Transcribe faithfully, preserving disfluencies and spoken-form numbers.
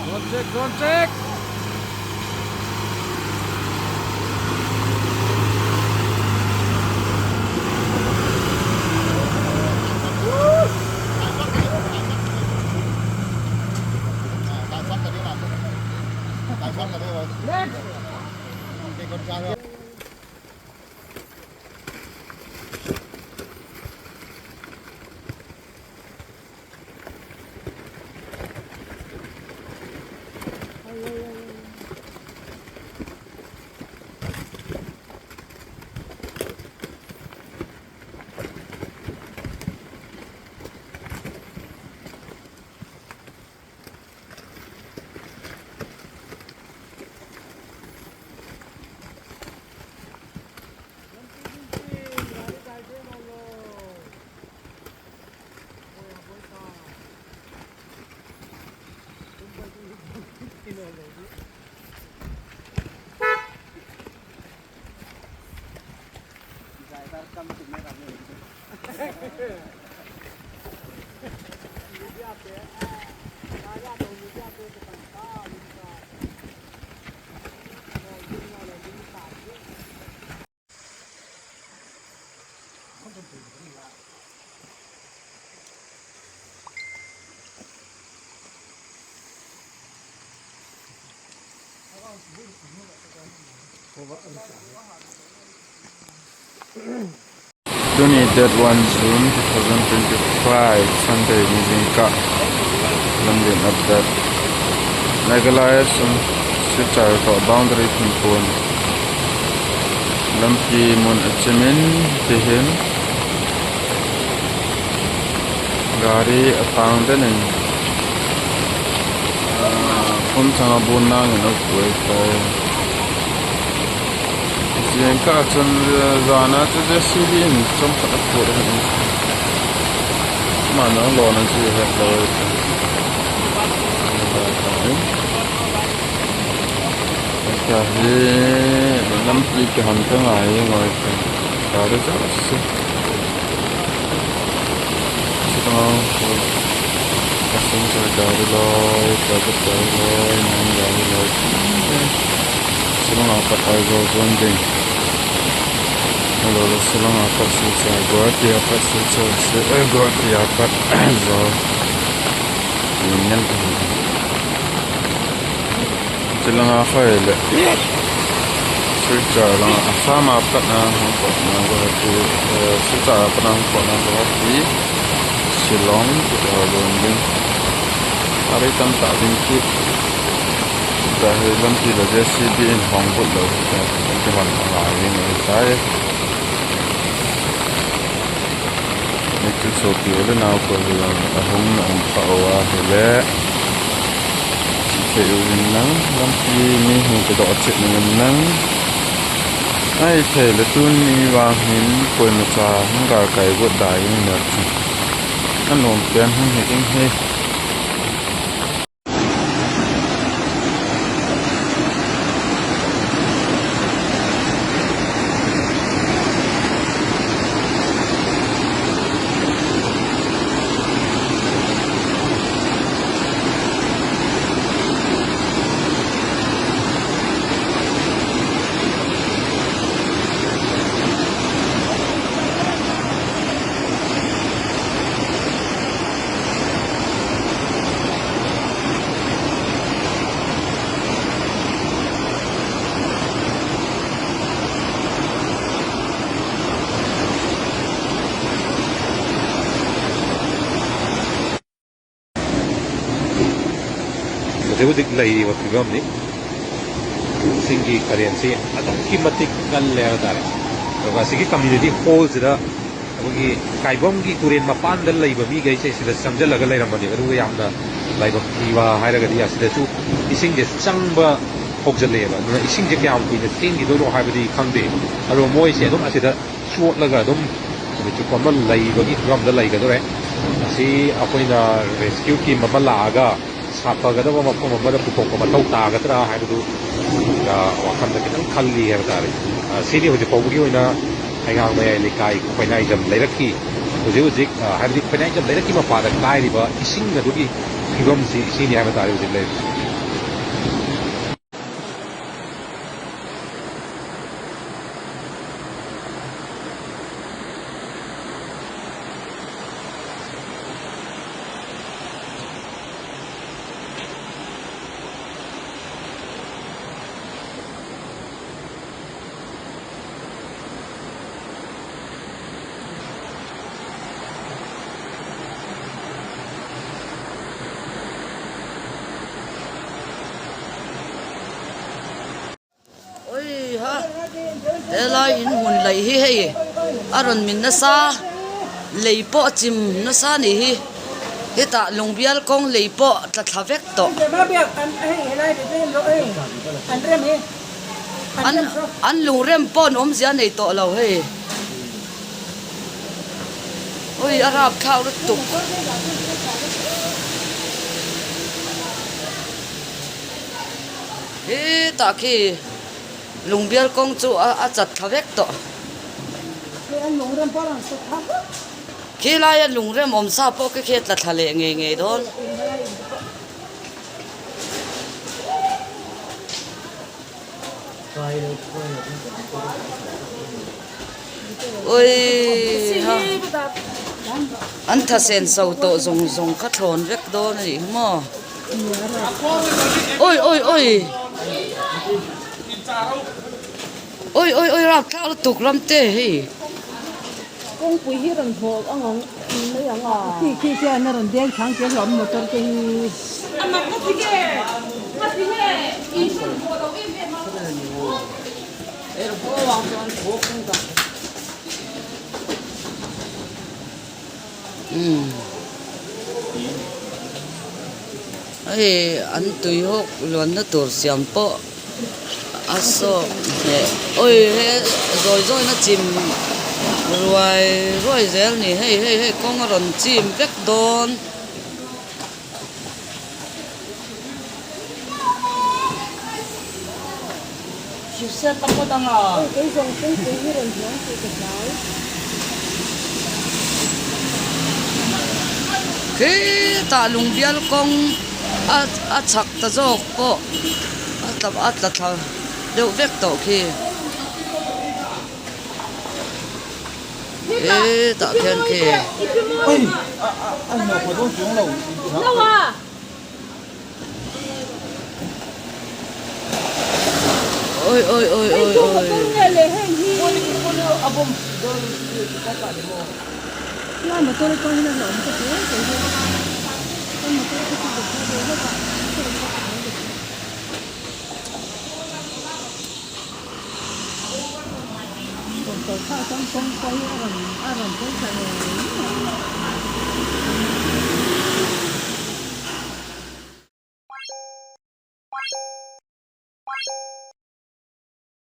Drone check, drone check. Tuni date one June two thousand twenty-five, Sunday ni zingkal. Lamdin update. Meghalaya sung Silchar toh boundary phunphun lampi mun a chim in, tihin gari a tang den in, ah, phun chang a bun nang in a buai tai. Zingkal chun, eh, zan a chu JCB in chomkhat a phut a hi. Mah nang lo na chi het lo. Ka hi lampi kihon ka ngai ngoi ka. Ka ri sa si. Silong a pat, Silchar gari loi, private gari loi, non gari loi. Silong a pat Aizawl zon ding. Hello, Silong a pat Silchar, Guwahati a pat Silchar, Si-, eh, Guwahati a pat Aizawl. Union. Silong a phai leh Silchar lang a, Assam a pat na hong koih na Guwahati, eh, Silchar a pat na hong koih na Guwahati, Silong, Silchar zon ding. Gari tamtak ding ki. Tua hi lampi leh JCB in hong buk lou, tua hi hon a ngai ding ahi tai. Ni thil sopi u leh nau kua hiam a hong na om kha ua hileh, chih theih uvin lang, lampi mi hong kidoh chih uvin lang. Ahihkeileh tuni vang hin poimoh cha hong galkai got dai in leh chu a nuam pen hong hi ding hi. Zeu dik lai wa pi bam ni. ꯁꯤꯡꯒꯤ ꯀꯔꯦꯟꯁꯤ ꯑꯗꯨꯛꯀꯤ ꯃꯇꯤꯛ ꯀꯜꯂꯦ ꯍꯥꯏꯕ ꯇꯥꯔꯦ꯫ ꯑꯗꯨꯒ ꯑꯁꯤꯒꯤ community hall ꯁꯤꯗ ꯑꯩꯈꯣꯏꯒꯤ ꯀꯥꯏꯕꯝꯒꯤ ꯇꯨꯔꯦꯟ ꯃꯄꯥꯟꯗ ꯂꯩꯕ ꯃꯤꯈꯩꯁꯦ ꯁꯤꯗ ꯆꯪꯁꯤꯜꯂꯒ ꯂꯩꯔꯝꯕꯅꯦꯕ꯫ ꯑꯗꯨꯒ ꯌꯥꯝꯅ ꯂꯥꯏꯕꯛ ꯊꯤꯕ ꯍꯥꯏꯔꯒꯗꯤ ꯑꯁꯤꯗꯁꯨ ꯏꯁꯤꯡꯁꯦ ꯆꯪꯕ ꯍꯧꯖꯤꯜꯂꯛꯑꯦꯕ꯫ ꯑꯗꯨꯅ ꯏꯁꯤꯡꯁꯦ ꯀꯌꯥꯝ ꯀꯨꯏꯅ ꯆꯦꯟꯈꯤꯗꯣꯏꯅꯣ ꯍꯥꯏꯕꯗꯤ ꯈꯪꯗꯦ꯫ ꯑꯗꯣ ꯃꯣꯏꯁꯦ ꯑꯗꯨꯝ ꯑꯁꯤꯗ ꯆꯣꯠꯂꯒ ꯑꯗꯨꯝ ꯅꯨꯃꯤꯠ ꯆꯨꯞꯄ ꯑꯃ ꯂꯩꯕꯒꯤ ꯐꯤꯕꯝꯗ ꯂꯩꯒꯗꯧꯔꯦ꯫ ꯑꯁꯤ ꯑꯩꯈꯣꯏꯅ rescue team ꯑꯃ ꯂꯥꯛꯑꯒ ꯁꯥꯐꯒꯗꯕ ꯃꯐꯝ ꯑꯃꯗ ꯄꯨꯊꯣꯛꯄ ꯃꯊꯧ ꯇꯥꯒꯗ꯭ꯔꯥ ꯍꯥꯏꯕꯗꯨ, ꯑ, ꯋꯥꯈꯜꯗ ꯈꯤꯇꯪ ꯈꯜꯂꯤ ꯍꯥꯏꯕ ꯇꯥꯔꯦ꯫ ꯑ, ꯁꯤꯅꯤ ꯍꯧꯖꯤꯛ ꯐꯥꯎꯕꯒꯤ ꯑꯣꯏꯅ ꯍꯩꯉꯥꯡ ꯃꯌꯥꯏ ꯂꯩꯀꯥꯏ ꯈꯣꯏꯅꯥꯏꯖꯝ ꯂꯩꯔꯛꯀꯤ ꯍꯧꯖꯤꯛ ꯍꯧꯖꯤꯛ, ꯑ, ꯍꯥꯏꯕꯗꯤ ꯈꯣꯏꯅꯥꯏꯖꯝ ꯂꯩꯔꯛꯀꯤ ꯃꯄꯥꯗ ꯀꯥꯏꯔꯤꯕ ꯏꯁꯤꯡ ꯑꯗꯨꯒꯤ ꯐꯤꯕꯝꯁꯤ ꯁꯤꯅꯤ ꯍꯥꯏꯕ ꯇꯥꯔꯦ ꯍꯧꯖꯤꯛ ꯂꯩꯔꯤꯁꯤ꯫ Oi ha. Te lai in hun lai hi hei. A ron min nasa. Lei pawh chim nasa ni hi. Hita Lungbial kong lei pawh tla thla vek tawh. An, an lungrem pawh omzia nei tawh lou hei. Oi, a rap thlau lutuk. Hita khi Lungbial kong chu a, a chat thla vek tawh. Khi lai a lungrem omsa pawh khi khi tla thla leh ngeingei dawn. Oi ha. An thasen sau tawh zong zong kha thlawn vek dawn a nih maw. Oi, oi, oi. Oi, oi, oi, rap thlau lutuk ram te hi. Kongpui hi ron hawk ang ang, mai ang a. Khi, khi, khi, na ron deng thang ke lam motor te hi. Hmm. Ai, an tui hawk luanna tur siam pawh a sawm e. Oi, he, zawi zawi na chim ruai ruai zel ni. Hei, hei, hei, kong a ron chim vek dawn. Kei zong kongpui hi ron hawk si ka tau. Hita Lungbial kong a, a chak ta zawk pawh a tla, a tla thla deuh vek tawh khi. Hita khian khi. Oi, a, a, a, no, ko don chung lo. No, a. Oi, oi, oi, oi, oi.